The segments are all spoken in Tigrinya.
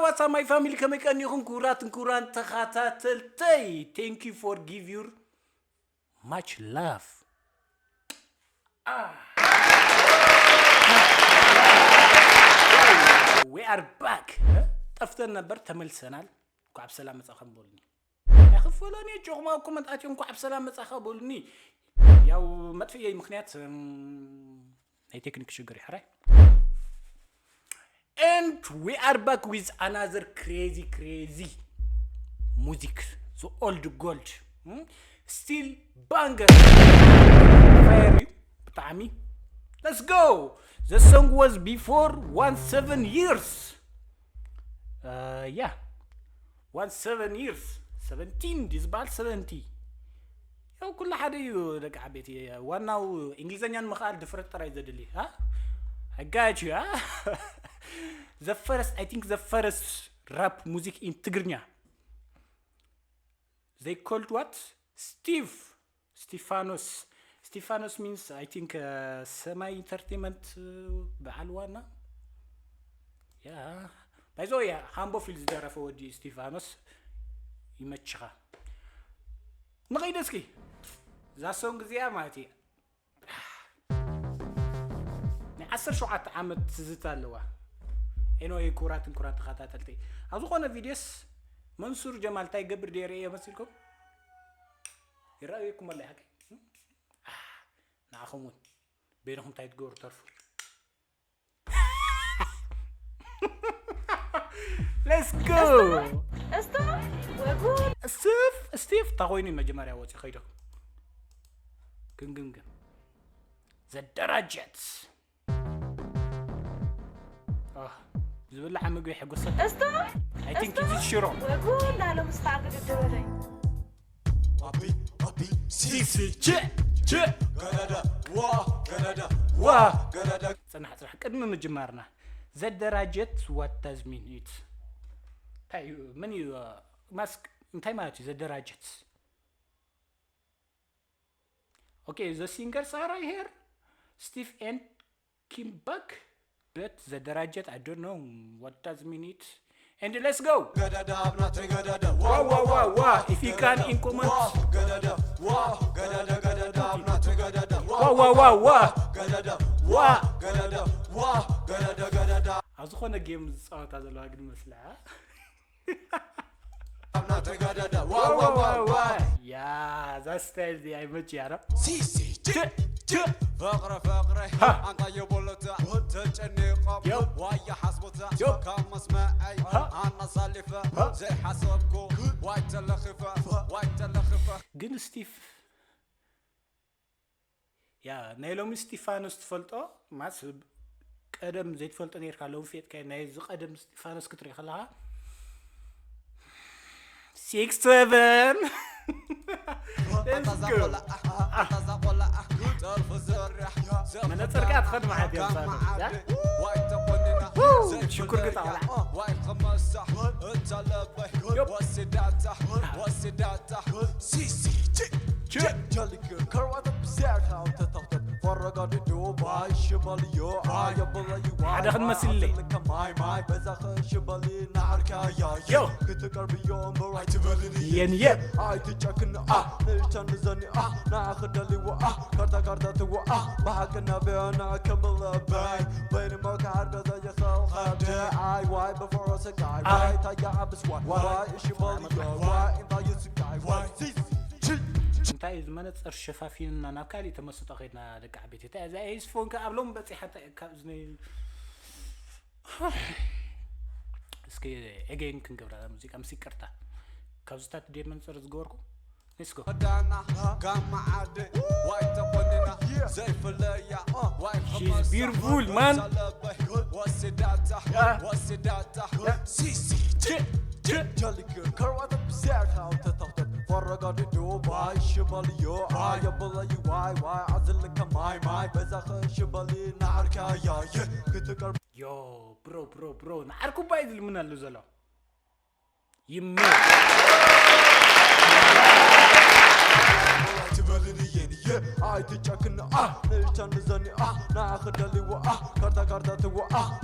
What's up, my family? ከመይ ቀኒኹም? ክቡራትን ክቡራን ተኸታተልተይ, thank you for give your much love. We are back. ጠፍተን ነበር፣ ተመልሰናል። እንኳዕ ብሰላም መጻኹም በሉኒ። ኣይኽፈሎን እየ፣ ጆኽማ እኮ መጣት እየ፣ እንኳዕ ብሰላም መጻኻ በሉኒ። ያው መጥፍእየይ ምኽንያት፣ እም፣ ናይ ቴክኒክ ሽግር እዩ፣ ሕራይ። And we are back with another crazy, crazy music. The old gold. Hmm? Still banger. Fire እዩ ብጣዕሚ። Let's go. The song was before one seven years. Uh, yeah. One seven years. Seventeen ድዩ ዝበሃል? Seventy። ያው ኩሉ ሓደ እዩ ደቂ ዓበይቲ። ዋናው እንግሊዘኛ ንምኽኣል ድፍረት ጥራይ ዘድሊ። Ha? I got you, ha? The first, I think the first rap music in ትግርኛ. They called what? Steve. እስቲፋኖስ። እስቲፋኖስ means, I think, uh, ሰማይ ኢንተርቴንመንት፣ uh, በዓል ዋና። ያ። By the way, ሃምቦ ፊል ዝደረፈ ወዲ እስቲፋኖስ፣ ይመችኻ። ንኸይድ እስኪ። እዛ ሶንግ እዚኣ ማለት እዩ። ናይ ዓሰርተ ሸውዓተ ዓመት ትዝታ ኣለዋ። Anyway፣ ክቡራትን ክቡራን ተኸታተልቲ፣ ኣብ ዝኾነ ቪድዮስ መንሱር ጀማል እንታይ ይገብር ድየ ርእየ መሲልኩም? ይረኣየኩም ኣሎ፣ ሓቂ? ንዓኹም እውን በይንኹም እንታይ ትገብሩ ተርፉ። Let's go! እስቶ ወጉ ስቲፍ፣ ስቲፍ፣ እንታይ ኮይኑ እዩ መጀመርያ ወፂኡ ከይዱ? ግን፣ ግን፣ ግን። ዘደራጀት። ኣህ፣ ዝብላዕ ምግቢ የሐጉሰካ። እስቶ? I think it's ሽሮ። ወጉ እንዳሎ ምስ ተዓገደ ደበለይ። Papi, papi, si, si, che, che. Ganada, wa, ganada, wa, ganada. ጽናሕ፣ ጽናሕ። ቅድሚ ምጅማርና፣ ዘደራጀት፣ what does mean it? እንታይ እዩ? ምን እዩ? ማስክ እንታይ ማለት እዩ? ዘደራጀት። Okay, the singers are here. Steve and Kim Buck, but ዘደራጀት, I don't know what does mean it. And let's go. ገደዳ ኣብናተ ገደዳ፣ ዋ፣ ዋ፣ ዋ፣ ዋ። If you can in comment. ገደዳ፣ ዋ፣ ገደዳ፣ ገደዳ፣ ኣብናተ ገደዳ፣ ዋ፣ ዋ፣ ዋ፣ ዋ። ገደዳ፣ ዋ፣ ገደዳ፣ ዋ፣ ገደዳ፣ ገደዳ። ኣብ ዝኾነ ጌም ዝፃወታ ዘለዋ ግን መስላ። ኣብናተ ገደዳ፣ ዋ፣ ዋ፣ ዋ፣ ዋ። ያ፣ እዛ ስታይል እዚኣ ይመችያ ዶ? ሲ፣ ሲ፣ ች፣ ች። ፍቕሪ፣ ፍቕሪ፣ ሃ። ኣንታ የቦለታ፣ ተጨኒቖም፣ ዮ። ዋያ ሓስቦታ፣ ዮ። ካብ መስመዐይ፣ ሃ። ኣናሳሊፈ፣ ሃ። ዘይሓሰብኩ፣ ዋይ ተለኺፈ፣ ዋይ ተለኺፈ። ግን ስቲፍ፣ ያ፣ ናይ ሎሚ ስቲፋኖስ ትፈልጦ? ማስ ቀደም ዘይትፈልጦ ነይርካ፣ ሎሚ ፍየጥካዮ። ናይ እዚ ቀደም ስቲፋኖስ ክትርኢ ከለኻ፣ ሲክስ ሰቨን። ኣታ እዛ ቆልዓ፣ ኣታ እዛ ቆልዓ፣ ጠርፊ ዘርያ፣ መነፅርካ ትኸድ መዓት እዮም ሳሚ፣ ያ? ዋይ ተቆኒና፣ ው፣ ዘይፍለያ፣ ሽኩር ግጣ ቆልዓ። ዋይ ክመሳ፣ እታ ለበይ፣ ዮፕ። ወሲዳታ፣ ወሲዳታ። ሲ፣ ሲ፣ ቺ፣ ቺ። ቺ። ጀሊክ፣ ከርዋተ ብዚያካ፣ ተታውተ፣ ፈረጋዲ፣ ዱባይ፣ ሽበልዮ፣ ኣየበለዩ፣ ሓደ ክንመስል ኢለ። ኣዘልካ ማይ፣ ማይ፣ በዛኸ፣ ሽበሊ፣ ናዕርካ፣ ያየ። ዮ። ክትቀርብዮ፣ እምበር፣ ኣይትበልኒ፣ የን፣ የን። ኣይትጨክን፣ ኣ፣ ንእሽተን ንዘኒ፣ ኣ፣ ንዓኺ ደሊዎ፣ ኣ፣ ካርታ፣ ካርታ፣ ትዎ፣ ኣ፣ ብሓቂ፣ ናበና፣ ክብል፣ በይ፣ በይኒ፣ መካ፣ ዓርገ፣ ዘየኸል፣ ኸደ፣ ኣይ፣ ዋይ፣ በፈረሰ፣ ጋይ፣ ኣይ። ዋይ፣ ታያ፣ ዓብስ፣ ዋይ፣ ዋይ። ዋይ፣ ሽበልዮ፣ ዋይ፣ እንታይ፣ ስጋይ፣ ዋይ፣ ዚስ፣ ቺ፣ ቺ። እንታይ እዩ፣ እዚ መነፅር ሸፋፊንና ናብ ካሊእ ተመስጦ ከይድና፣ ደቂ ዓበይቲ። እንታይ እዛ ኤስፎን ከ ኣብ ሎም በፂሓ፣ እንታይ ካብ እዝነይ እስኪ ኤጌን ክንገብራ ሙዚቃ ምስ ይቅርታ። ካብዚታት ድየ መንፅር ዝገበርኩ? Let's go. ዳና ጋማ ዓደ ዋይ ተቆኒና ዘይፍለያ ዋይ She's beautiful, man. ወሲዳታ Yeah. ወሲዳታ Yeah. ሲ፣ ሲ፣ ቺ፣ ቺ። ጀሊክ ከርዋተ ብዚያካ ተታውተ ፈረጋዲ ዱባይ ሽበልዮ ኣየበለዩ ዋይ ዋይ ኣዘልካ ማይ ማይ በዛኸ ሽበሊ ናዕርካ ያየ ክትቀርብ Yo, bro, bro, bro. ንዓርኩ ባይ ዝልምን ኣሎ ዘሎ። ይመ- ትበልኒ የን ኣይትጨክን ንእሽተን ንዘኒ ንዓ ክደልዎ ካርታ ካርታ ትወ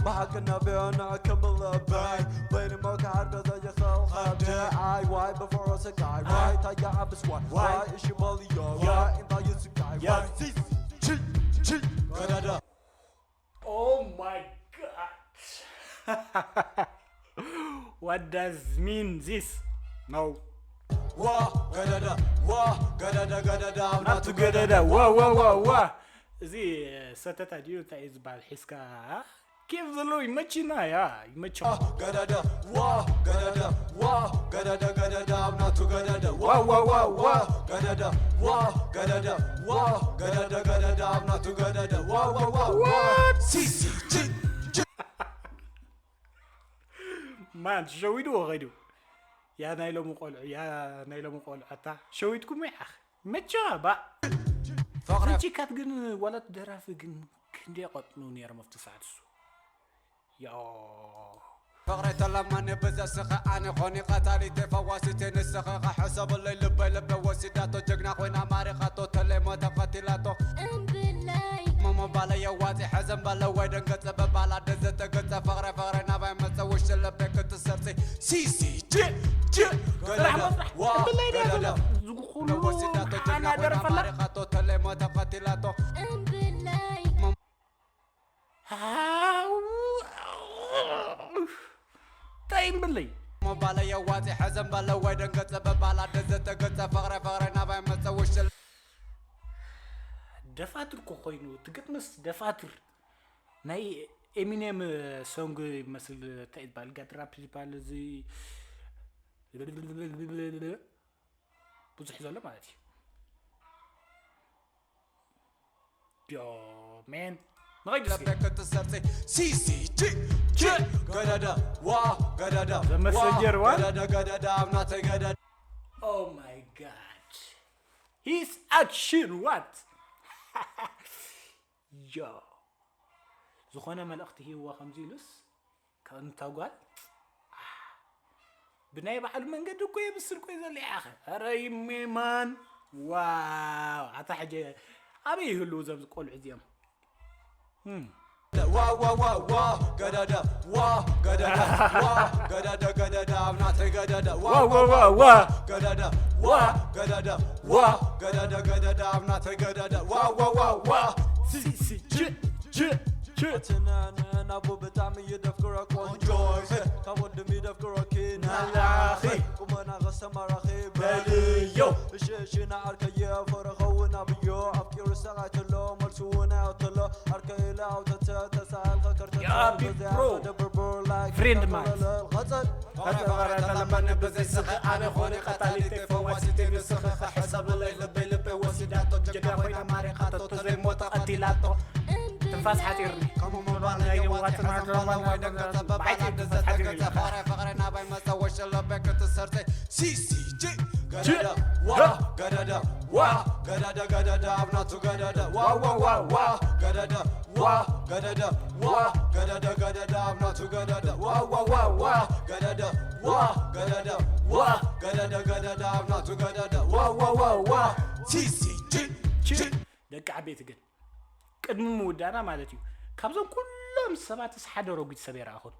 ብሓቂ ናበዮ ንዕክብል ልበይ በይንሞ ክዓርዶ ዘይኽእል ኸብዲ ኣይ ዋይ ብፍቕሪ ስቃይ ዋይ ታያ ዓብስ ዋይ ዋይ እሺ በልዮ ዋይ እንታይ እዩ ስቃይ ዋይ ሲስ ቺ ቺ ገዳዳ Oh my god. What does mean this? No. ዋ ገዳዳ ዋ ገዳዳ ገዳዳ ናቱ ገዳዳ ዋ ዋ ዋ ዋ። እዚ ሰተታ ድዩ እንታይ እዩ ዝበሃል? ሒዝካ ኬፍ ዘሎ ይመችና ያ ይመችም። ገዳዳ ዋ ገዳዳ ዋ ገዳዳ ገዳዳ ኣብ ናቱ ገዳዳ ዋ ዋ ዋ ዋ ገዳዳ ዋ ገዳዳ ዋ ገዳዳ ገዳዳ ኣብ ናቱ ገዳዳ ዋ ዋ ዋ ዋ ሲሲ ጂ ጂ ማን ሸዊድዎ ኸይዱ። ያ ናይ ሎሚ ቆልዑ ያ ናይ ሎሚ ቆልዑ ኣታ ሸዊድኩም ይዓኽ መቸዋ ባእ። ፍቕሪ እዞም ቺካት ግን ዋላ እቲ ደራፊ ግን ክንደይ ይቐጥኑ ነይሮም ኣብቲ ሰዓት እሱ። ዮ ፍቕሪ ተለማኒ ብዘስኸ ኣነ ኾኒ ቀታሊተ ፈዋሲተ ንስኸ ኸሕሰበለይ ልበይ ልበ ወሲዳቶ ጀግና ኮይና ማሪኻቶ ተለይ ሞተ ቐቲላቶ እምብለይ ምምባለ የዋፂ ሕዘን በለ ወይ ደንገፀ በባላ ደዘተገፀ ፍቕረ ፍቕረ ናባይ መፀ ውሽጢ ልበይ ክትሰርፂ ሲሲ ጅ ጅ ገለለ ዋ ገለለ ዝጉኹሉ ሓና ደረፈላ ማሪኻቶ ተለይ ሞተ ቐቲላቶ እምብለይ እንታይ እምብለይ ሞባለ የዋፂ ሕዘን በለ ወይ ደንገፀ በባላ ደዘተገፀ ፍቕረ ፍቕረ ናባይ መፀ ውሽጢ ደፋትር እኮ ኮይኑ እቲ ግጥምስ ደፋትር ናይ ኤሚኔም ሶንግ ይመስል እንታይ ይባል ጋድራፕ ይባል እዚ ብዙሕ ዘሎ ማለት እዩ ዮ ሜን ንኸይድ እስኪ ለበክ ትሰርፂ ሲሲ ጂ ጂ ገደደ ዋ ገደደ The messenger one? ገደደ ገደደ ኣብ ናተይ ገደደ Oh my god. His action what? ዮ ዝኾነ መልእኽቲ ሂብዋ ከምዚ ኢሉስ ከምታ ጓል ብናይ ባዕሉ መንገዲ እኮ የብስል ኮይ ዘሎ ያኸ ኧረ ይሜማን ዋው ኣታ ሕጂ ኣበይ ይህልዉ ዘም ቆልዑ እዚኦም ዋ ዋ ዋ ዋ ገደደ ዋ ገደደ ዋ ገደደ ገደደ ኣብ ናተይ ገደደ ዋ ዋ ዋ ዋ ገደደ ዋ ገደደ ዋ ገደደ ገደደ ኣብ ናተይ ገደደ ዋ ዋ ዋ ዋ ሲ ሲ ጂ ጂ ጂ ትናንናቡ ብጣዕሚ ይደፍግሮ ቆንጆ ካብ ወንድም ይደፍግሮ ኪናላኺ ቁመና ከሰማራኺ በልዮ እሺ እሺ ንዓርከየ ፈረኸውን ኣብዮ ኣፍቂሩ ሰቓይ ተሎ መልሱ እውን ኣዮ ተሎ ዓርከ ኢለ ኣውተተ ተሳኣልኸ ከርተተ ያ ቢግ ብሮ ፍሬንድ ማለት ተለመነ ብዘይስኺ ኣነ ኾነ ቀታሊተ ፈዋሲተ ንስኺ ክሕሰብለይ ልበይ ልበይ ወሲዳቶ ጀጋ ኮይና ማሪኻቶ ተዘይሞተ ቀቲላቶ ትንፋስ ሓፂርኒ ከምኡ ምባል የዋት ማድረዋና ወይ ደንገጸ በባላ ደዘተገጸ ፍቕረ ፍቕረ ናባይ መጸ ወሸ ልበይ ክትሰርጸ ሲሲጂ ገደደ ዋ ገደደ ዋ ገደደ ገደደ ኣብ ናቱ ገደደ ዋ ዋ ዋ ዋ ገደደ ዋ ገደደ ዋ ገደደ ገደደ ኣብ ናቱ ገደደ ዋ ዋ ዋ ዋ ገደደ ዋ ገደደ ዋ ገደደ ገደደ ኣብ ናቱ ገደደ ዋ ዋ ዋ ዋ ሲ ሲ ጂ ጂ ደቂ ዓበይቲ ግን ቅድሚ ምውዳእና ማለት እዩ ካብዞም ኩሎም ሰባትስ ሓደ ረጒድ ሰብ የረኣኹን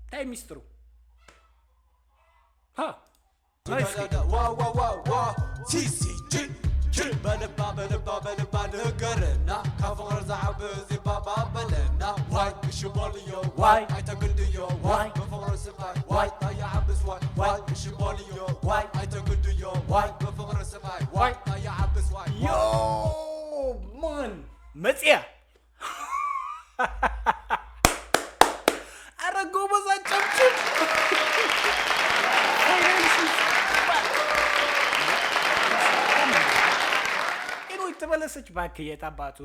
እንታይ ሚስጥሩ ሃ ዋ ዋ ዋ ዋ ሲ ሲ ጂ ጂ በልባ በልባ በልባ ንገረና ካብ ፍቕሪ ዝዓቢ እዚ ባባ በለና ዋይ እሺ በልዮ ዋይ ኣይተግድዮ ዋይ ብፍቕሪ ስቓይ ዋይ ኣይዓብስ ዋይ ዋይ እሺ በልዮ ዋይ ኣይተግድዮ ዋይ ብፍቕሪ ስቓይ ዋይ ኣይዓብስ ዋይ ዮ ማን መፅያ ኣረ ጎበዝ ኣጨብጭብ ኢሉ ተመለሰች ባክ የት አባቱ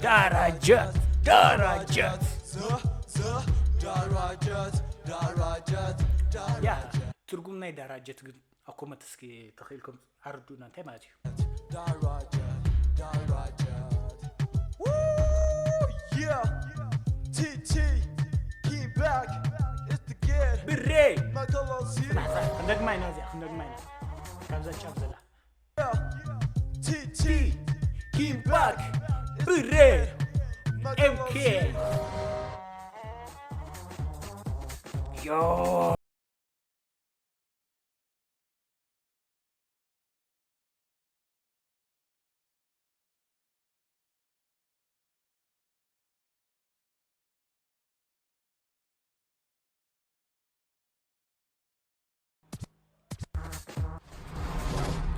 ዳራጀት ዳራጀት ዳራጀት ያ ትርጉም ናይ ዳራጀት ግን ኣኮመት እስኪ ተኽኢልኩም ኣርዱና እንታይ ማለት እዩ ዳራጀት ዳራጀት Yeah T T Keep back It's the kid ብሬ ጽናሕ፣ ጽናሕ፣ ክንደግማ ኢና እዚኣ፣ ክንደግማ ኢና። ካብዛ ጫፍ ዘላ። ቲ ቲ፣ ኪምባክ፣ ብሬ፣ ኤም ኬ። ዮ።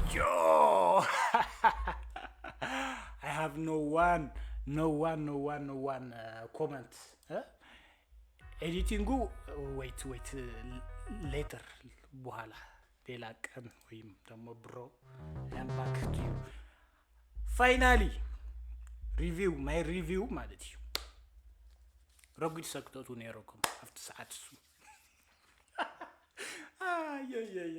Yo! I have no one, no one, no one, no one uh, comment. Huh? Editing ኡ wait wait later በኋላ ሌላ ቀን ወይም ደግሞ ብሮ I am back to you. Finally review my review ማለት እዩ። ረጒድ ሰብ ክትእትዉ ነይረኩም ኣብቲ ሰዓት እሱ። ኣየየየየ።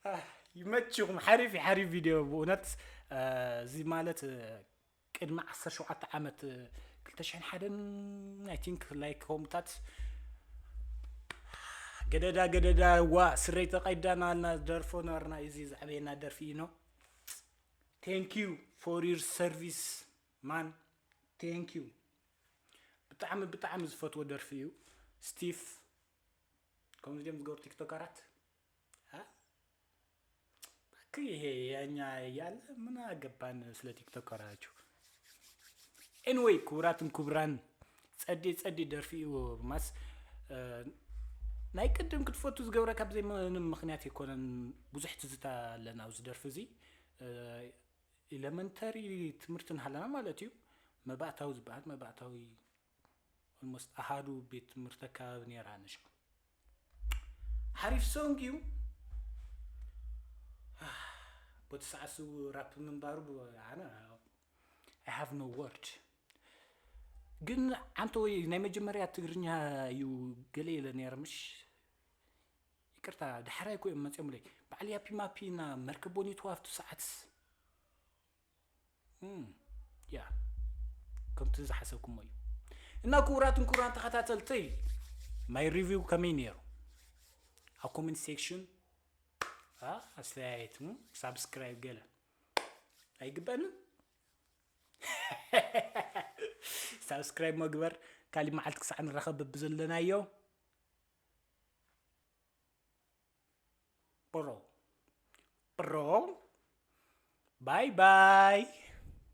ኣህ፣ ይመችኹም። ሓሪፍ እዩ፣ ሓሪፍ ቪድዮ ብእውነት። እ፣ እዚ ማለት፣ እ፣ ቅድሚ ዓሰርተ ሸውዓተ ዓመት፣ እ፣ ክልተ ሽሕን ሓደን፣ I think፣ like፣ ከምኡታት ገደዳ ገደዳ ዋ ስረይ ተቐይዳና እና ደርፎ ነበርና። እዚ ዘዕበየና ደርፊ እዩ ነው። Thank you for your service, man. Thank you. ብጣዕሚ፣ ብጣዕሚ ዝፈትዎ ደርፊ እዩ። ስቲፍ፣ ከምዚ ድዮም ዝገብሩ ቲክቶከራት? አ? እባክህ፣ ይሄ ያኛ እያለ ምን አገባን ስለ ቲክቶከራችሁ? Anyway፣ ክቡራትን ክቡራን፣ ጸዴ፣ ጸዴ ደርፊ እዩ። ማስ፣ እ፣ ናይ ቅድም ክትፈቱ ዝገብረካ ብዘይ ምንም ምኽንያት ኣይኮነን። ብዙሕ ትዝታ ኣለና ኣብዚ ደርፊ እዚ። እ፣ ኤለመንተሪ ትምህርቲ እናሃለና ማለት እዩ። መባእታዊ ዝበሃል፣ መባእታዊ፣ almost ኣሃዱ ቤት ትምህርቲ ኣከባቢ ነይራ ንሻ። ሓሪፍ ሶንግ እዩ። ቦቲ ሰዓት ሱ ራፕ ምንባሩ ብ-፣ ኣነ፣ I have no word። ግን ዓንተ ወይ ናይ መጀመርያ ትግርኛ እዩ ገለ ኢለ ነይረ፣ ምሽ? ይቅርታ፣ ዳሕራይ እኮ እዮም መጺኦምለይ። በዓል ያፒ ማፒ እና መርከብ ቦኒቱ ኣብቲ ሰዓትስ። እም፣ ያ፣ ከምቲ ዝሓሰብኩሞ እዩ። እና ክቡራትን ክቡራን ተኸታተልተይ፣ ማይ ሪቪው ከመይ ነይሩ? ኣብ ኮሜንት ሴክሽን፣ አ፣ ኣስተያየት፣ እም፣ ሳብስክራይብ ገለ ኣይግበንን? ሳብስክራይብ መግበር፣ ካሊእ መዓልቲ ክሳዕ ንራኸብ በብዘለናዮ። ብሮ፣ ብሮ፣ ባይ ባይ።